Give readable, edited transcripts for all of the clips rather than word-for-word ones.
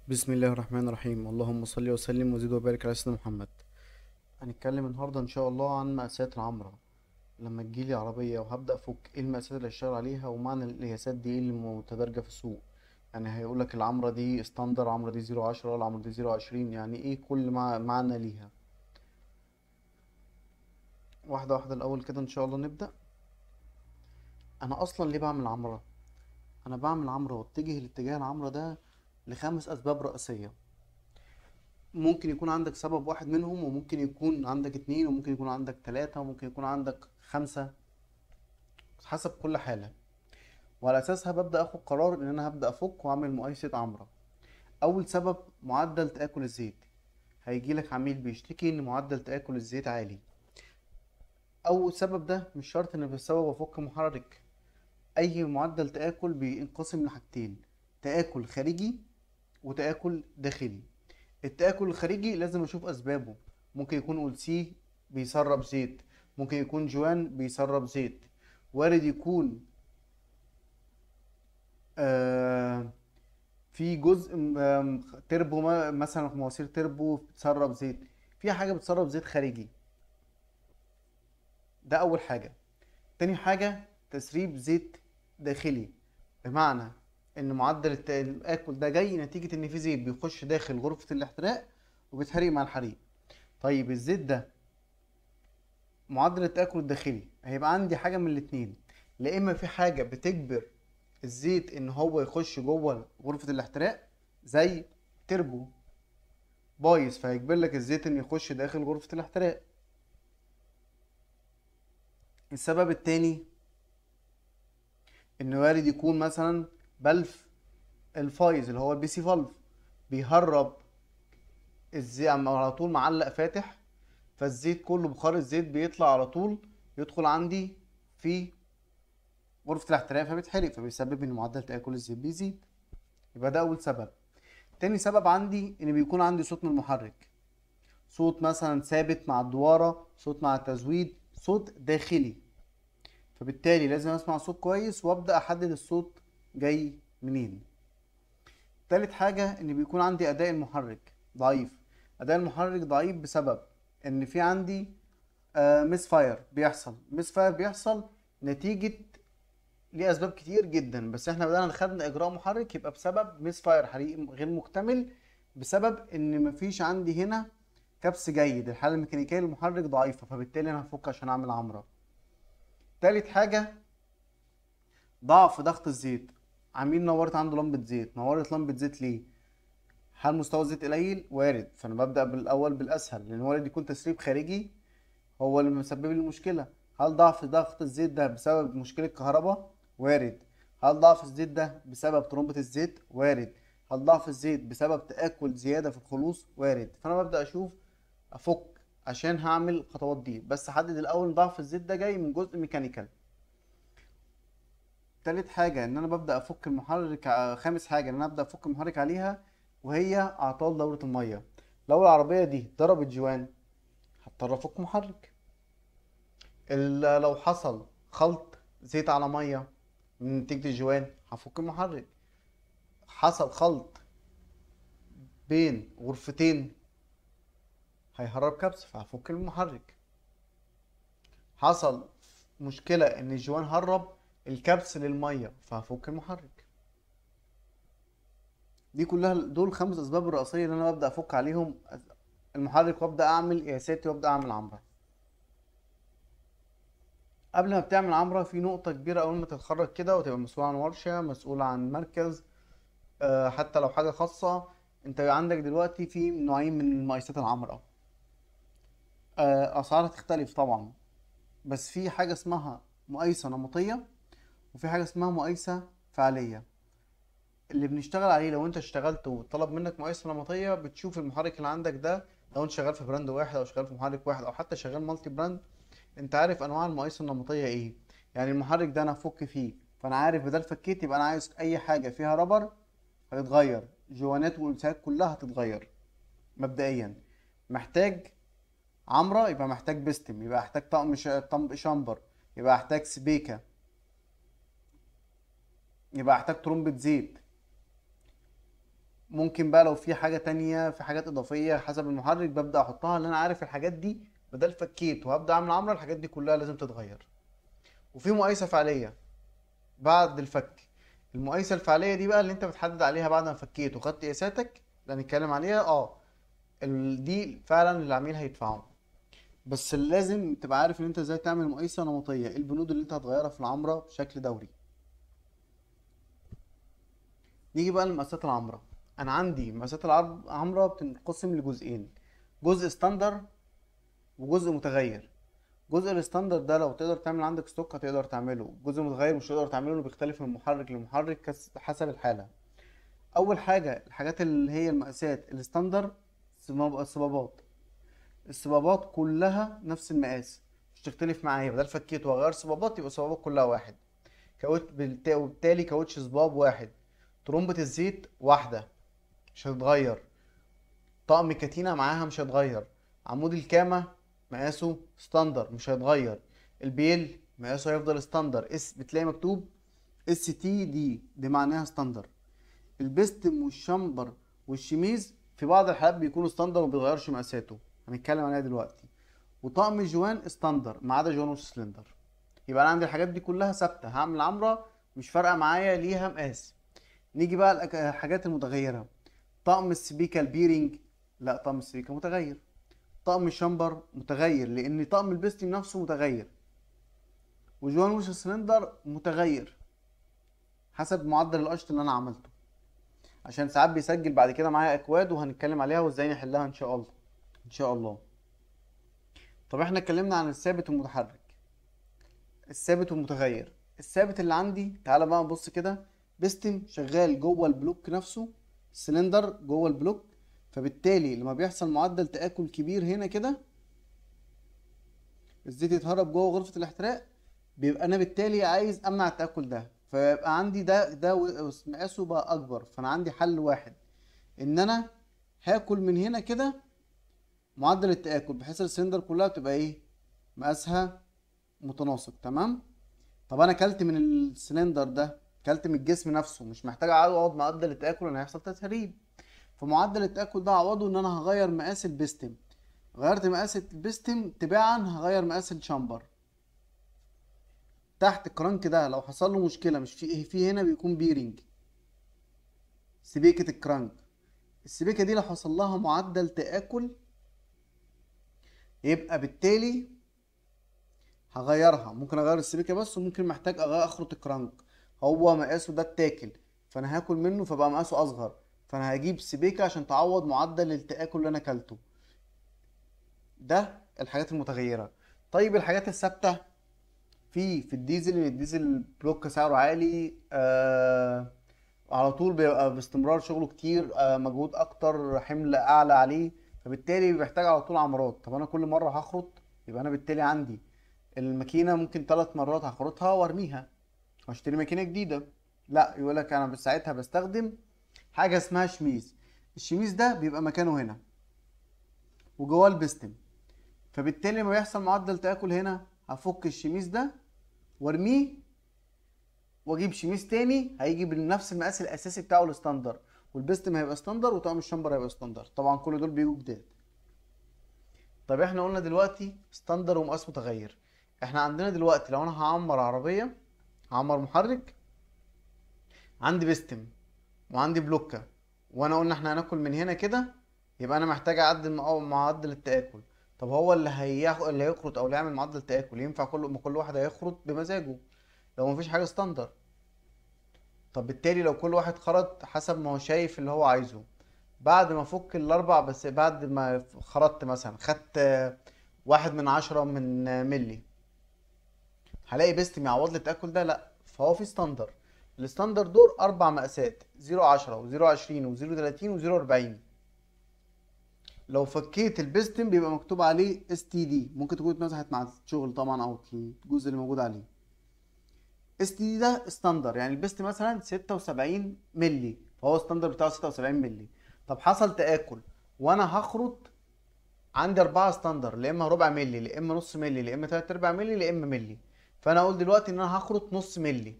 بسم الله الرحمن الرحيم. اللهم صل وسلم وزد وبارك على سيدنا محمد. هنتكلم النهارده ان شاء الله عن مقاسات العمرة. لما تجيلي عربية وهبدأ افك، ايه المقاسات اللي هشتغل عليها ومعنى القياسات دي ايه اللي متدرجة في السوق؟ يعني هيقولك العمرة دي standard، العمرة دي zero عشرة، العمرة دي zero عشرين، يعني ايه كل معنى ليها. واحدة واحدة الأول كده إن شاء الله نبدأ. أنا أصلا ليه بعمل عمرة؟ أنا بعمل عمرة واتجه لاتجاه العمرة ده لخمس أسباب رئيسية. ممكن يكون عندك سبب واحد منهم، وممكن يكون عندك 2، وممكن يكون عندك 3، وممكن يكون عندك 5، حسب كل حالة. وعلى أساسها ببدأ أخد قرار إن أنا هبدأ أفك وأعمل مقايسة عمرة. أول سبب معدل تآكل الزيت. هيجيلك عميل بيشتكي إن معدل تآكل الزيت عالي. أول سبب ده مش شرط إن بسبب أفك محرك. أي معدل تآكل بينقسم لحاجتين، تآكل خارجي وتآكل داخلي. التآكل الخارجي لازم أشوف أسبابه. ممكن يكون أولسي بيسرب زيت، ممكن يكون جوان بيسرب زيت، وارد يكون في جزء تربو، مثلا في مواسير تربو بتسرب زيت، في حاجة بتسرب زيت خارجي. ده أول حاجة. تاني حاجة تسريب زيت داخلي، بمعنى إن معدل التآكل ده جاي نتيجة إن في زيت بيخش داخل غرفة الاحتراق وبيتحرق مع الحريق. طيب الزيت ده معدل التآكل الداخلي هيبقى عندي حاجة من الاتنين، لا إما في حاجة بتجبر الزيت إن هو يخش جوه غرفة الاحتراق زي تربو بايظ فهيجبر لك الزيت إن يخش داخل غرفة الاحتراق. السبب التاني إن وارد يكون مثلا بلف الفايز اللي هو ال PC valve بيهرب الزيت على طول، معلق فاتح، فالزيت كله بخار الزيت بيطلع على طول يدخل عندي في غرفة الاحتراق فبيتحرق، فبيسبب ان معدل تآكل الزيت بيزيد. يبقى ده اول سبب. تاني سبب عندي ان بيكون عندي صوت من المحرك، صوت مثلا ثابت مع الدوارة، صوت مع التزويد، صوت داخلي، فبالتالي لازم اسمع صوت كويس وابدأ احدد الصوت جاي منين. تالت حاجة ان بيكون عندي اداء المحرك ضعيف. اداء المحرك ضعيف بسبب ان في عندي misfire بيحصل. misfire بيحصل نتيجة ليه اسباب كتير جدا، بس احنا بدأنا خدنا اجراء محرك يبقى بسبب misfire، حريق غير مكتمل، بسبب ان مفيش عندي هنا كبس جيد، الحالة الميكانيكية للمحرك ضعيفة، فبالتالي انا هفك عشان اعمل عمرة. تالت حاجة ضعف ضغط الزيت. عميل نورت عنده لمبة زيت، نورت لمبة زيت ليه؟ هل مستوى الزيت قليل؟ وارد، فانا ببدأ بالاول بالاسهل، لان وارد يكون تسريب خارجي هو اللي مسبب لي المشكلة. هل ضعف ضغط الزيت ده بسبب مشكلة كهرباء؟ وارد. هل ضعف الزيت ده بسبب طرمبة الزيت؟ وارد. هل ضعف الزيت بسبب تآكل زيادة في الخلوص؟ وارد. فانا ببدأ اشوف افك عشان هعمل الخطوات دي، بس احدد الاول ضعف الزيت ده جاي من جزء mechanical. تالت حاجة ان انا ببدأ افك المحرك. خامس حاجة ان انا ابدأ افك المحرك عليها، وهي اعطال دورة المية. لو العربية دي ضربت جوان هضطر افك محرك. لو حصل خلط زيت على مية من نتيجة الجوان هفك المحرك. حصل خلط بين غرفتين هيهرب كبس فهفك المحرك. حصل مشكلة ان الجوان هرب الكبس للمية فهفك المحرك. دي كلها دول 5 اسباب الرئيسية اللي انا ببدأ افك عليهم المحرك وابدأ اعمل قياساتي وابدأ اعمل عمرة. قبل ما بتعمل عمرة في نقطة كبيرة، اول ما تتخرج كده وتبقى مسؤول عن ورشة، مسؤول عن مركز، حتى لو حاجة خاصة، انت عندك دلوقتي في نوعين من مقايسات العمرة. اسعارها تختلف طبعا، بس في حاجة اسمها مقايسة نمطية وفي حاجة اسمها مقايسة فعلية. اللي بنشتغل عليه لو انت اشتغلت وطلب منك مقايسة نمطية، بتشوف المحرك اللي عندك ده، لو انت شغال في brand واحد او شغال في محرك واحد او حتى شغال multi brand، انت عارف انواع المقايسة النمطية ايه. يعني المحرك ده انا هفك فيه، فانا عارف بدل فكيت يبقى انا عايز اي حاجة فيها rubber هتتغير، جوانات والسات كلها هتتغير مبدئيا. محتاج عمرة يبقى محتاج بستم، يبقى احتاج طقم شامبر، يبقى احتاج سبيكة، يبقى احتاج ترمبة زيت. ممكن بقى لو في حاجة تانية، في حاجات اضافية حسب المحرك ببدا احطها، لان انا عارف الحاجات دي بدل فكيت وهبدا اعمل عمره الحاجات دي كلها لازم تتغير. وفي مقايسه فعليه بعد الفك. المقايسه الفعلية دي بقى اللي انت بتحدد عليها بعد ما فكيت وخدت قياساتك اللي هنتكلم عليها. دي فعلا العميل هيدفعه، بس لازم تبقى عارف ان انت ازاي تعمل مقايسه نمطية، ايه البنود اللي انت هتغيرها في العمرة بشكل دوري. نيجي بقى لمقاسات العمرة. انا عندي مقاسات العمرة بتنقسم لجزئين، جزء standard وجزء متغير. جزء ال standard ده لو تقدر تعمل عندك stock هتقدر تعمله، الجزء المتغير مش هتقدر تعمله لانه بيختلف من محرك لمحرك حسب الحالة. اول حاجة الحاجات اللي هي المقاسات ال standard، الصبابات. الصبابات كلها نفس المقاس، مش تختلف معايا، بدل فكيت واغير صبابات يبقى الصبابات كلها واحد. وبالتالي كاوتش صباب واحد، ترمبة الزيت واحدة مش هتتغير، طقم كاتينة معاها مش هيتغير، عمود الكامة مقاسه standard مش هيتغير، البيل مقاسه هيفضل standard، S بتلاقي مكتوب STD دي معناها standard. البستم والشمبر والشميز في بعض الحالات بيكونوا standard وما بيتغيرش مقاساته، هنتكلم عليها دلوقتي. وطقم جوان standard ما عدا جوان والسلندر. يبقى انا عندي الحاجات دي كلها ثابتة، هعمل عمره مش فارقه معايا ليها مقاس. نيجي بقى الحاجات المتغيره. طقم السبيكه ال bearing، لا طقم السبيكه متغير. طقم الشمبر متغير لان طقم البستم نفسه متغير، وجوان وش السلندر متغير حسب معدل القشط اللي انا عملته، عشان ساعات بيسجل بعد كده معايا اكواد وهنتكلم عليها وازاي نحلها ان شاء الله. ان شاء الله. طب احنا اتكلمنا عن الثابت والمتحرك، الثابت والمتغير. الثابت اللي عندي تعالى بقى نبص كده، بستم شغال جوه ال block نفسه، السلندر جوه ال block، فبالتالي لما بيحصل معدل تآكل كبير هنا كده الزيت يتهرب جوه غرفة الاحتراق، بيبقى انا بالتالي عايز امنع التآكل ده، فيبقى عندي ده مقاسه بقى اكبر. فانا عندي حل واحد، ان انا هاكل من هنا كده معدل التآكل بحيث السلندر كلها بتبقى ايه مقاسها متناسق. تمام. طب انا كلت من السلندر ده، كلت من الجسم نفسه، مش محتاج اقعد معدل التآكل لان هيحصل تسريب. فمعدل التآكل ده اعوضه ان انا هغير مقاس البستم. غيرت مقاس البستم تباعا هغير مقاس الشامبر. تحت الكرنك ده لو حصل له مشكلة، مش في هنا بيكون bearing سبيكه الكرنك، السبيكه دي لو حصل لها معدل تآكل يبقى بالتالي هغيرها. ممكن اغير السبيكه بس، وممكن محتاج اخرط الكرنك، هو مقاسه ده اتاكل فانا هاكل منه فبقى مقاسه اصغر، فانا هجيب سبيكه عشان تعوض معدل التآكل اللي انا اكلته. ده الحاجات المتغيره. طيب الحاجات الثابتة في الديزل، الديزل block سعره عالي، على طول بيبقى باستمرار شغله كتير، مجهود اكتر، حمل اعلى عليه، فبالتالي بيحتاج على طول عمارات. طب انا كل مرة هخرط، يبقى انا بالتالي عندي الماكينة ممكن 3 مرات هخرطها وارميها واشتري ماكينة جديدة. لا، يقولك انا ساعتها بستخدم حاجة اسمها شميز. الشميز ده بيبقى مكانه هنا وجواه البستم، فبالتالي لما بيحصل معدل تآكل هنا هفك الشميز ده وارميه واجيب شميز تاني هيجي بنفس المقاس الاساسي بتاعه ال standard، والبستم هيبقى standard وطقم الشمبر هيبقى standard. طبعا كل دول بيجوا جداد. طب احنا قلنا دلوقتي standard ومقاس متغير. احنا عندنا دلوقتي لو انا هعمر عربية، هعمر محرك، عندي بستم وعندي بلوكه، وانا قلنا احنا هناكل من هنا كده، يبقى انا محتاج اعدل معدل التآكل. طب هو اللي هيخرط او اللي هيعمل معدل تآكل ينفع كل واحد هيخرط بمزاجه لو مفيش حاجة standard؟ طب بالتالي لو كل واحد خرط حسب ما هو شايف اللي هو عايزه، بعد ما افك الاربع، بس بعد ما خرطت مثلا خدت 1/10 من ملي، هلاقي بستم يعوض لي التآكل ده؟ لا. فهو في standard. ال standard دول 4 مقاسات، 0.10 و0.20 و0.30 و0.40. لو فكيت البستم بيبقى مكتوب عليه STD، ممكن تكون اتمسحت مع الشغل طبعا او الجزء اللي موجود عليه. STD ده standard، يعني البست مثلا 76 ملي، فهو standard بتاعه 76 ملي. طب حصل تآكل وانا هخرط، عندي 4 standard، لا اما ربع ملي، لا اما نص ملي، لا اما 3/4 ملي، لا اما ملي. فانا اقول دلوقتي ان انا هخرط نص ملي.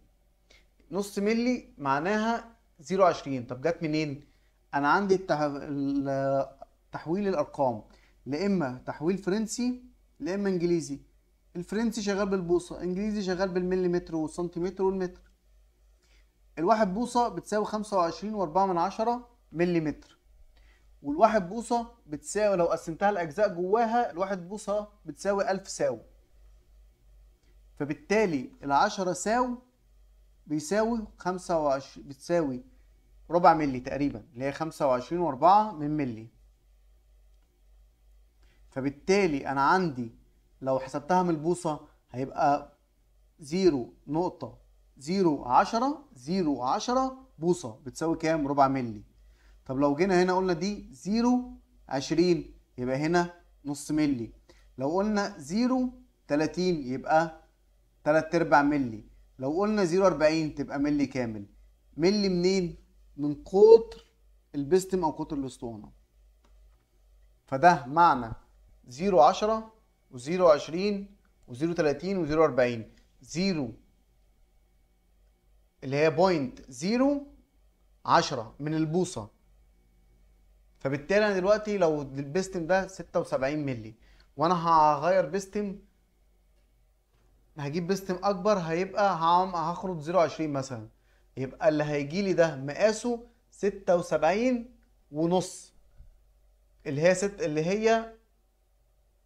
نص ملي معناها 0.20. طب جت منين؟ انا عندي تحويل الارقام، لا اما تحويل فرنسي لا اما انجليزي. الفرنسي شغال بالبوصه، انجليزي شغال بالمليمتر والسنتيمتر والمتر. الواحد بوصه بتساوي 25.4 مليمتر، والواحد بوصه بتساوي لو قسمتها لاجزاء جواها الواحد بوصه بتساوي 1000 ساو. فبالتالي ال10 ساو بيساوي 25، بتساوي ربع ملي تقريبا، اللي هي 25.4 من ملي. فبالتالي انا عندي لو حسبتها من البوصة هيبقى 0.010 0.10 بوصة بتساوي كام؟ ربع ملي. طب لو جينا هنا قلنا دي 0.20 يبقى هنا نص ملي. لو قلنا 0.30 يبقى 3/4 ملي. لو قلنا 0.40 تبقى ملي كامل. ملي منين؟ من قطر البستم او قطر الاسطوانة. فده معنى 0.10 و0.20 و0.30 و0.40. 0 اللي هي 0.010 من البوصة. فبالتالي انا دلوقتي لو البستم ده 76 ملي وانا هغير بستم، هجيب بستم اكبر، هيبقى هخرج 0.20 مثلا، يبقى اللي هيجي لي ده مقاسه 76.5، اللي هي اللي هي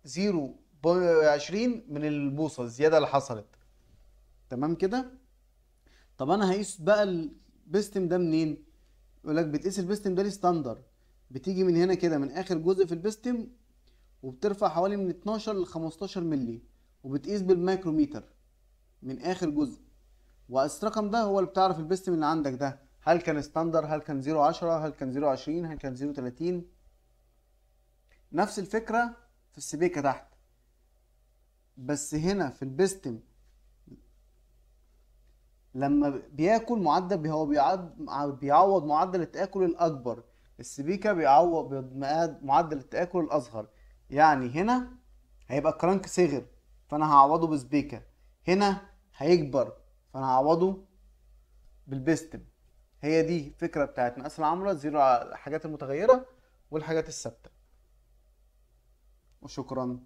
0.20 من البوصة الزيادة اللي حصلت. تمام كده؟ طب انا هقيس بقى البستم ده منين؟ يقول لك بتقيس البستم ده ليه standard، بتيجي من هنا كده من اخر جزء في البستم وبترفع حوالي من 12 ل 15 ملي، وبتقيس بالمايكروميتر من اخر جزء، والرقم ده هو اللي بتعرف البستم اللي عندك ده هل كان standard، هل كان 0.10، هل كان 0.20، هل كان 0.30. نفس الفكرة في السبيكة تحت، بس هنا في البستم لما بياكل معدل، هو بيعوض معدل التآكل الأكبر، السبيكة بيعوض معدل التآكل الأصغر. يعني هنا هيبقى الكرنك صغر فأنا هعوضه بسبيكة، هنا هيكبر فأنا هعوضه بالبستم. هي دي فكرة بتاعت مقاس العمرة، zero على الحاجات المتغيرة والحاجات الثابتة. وشكرا.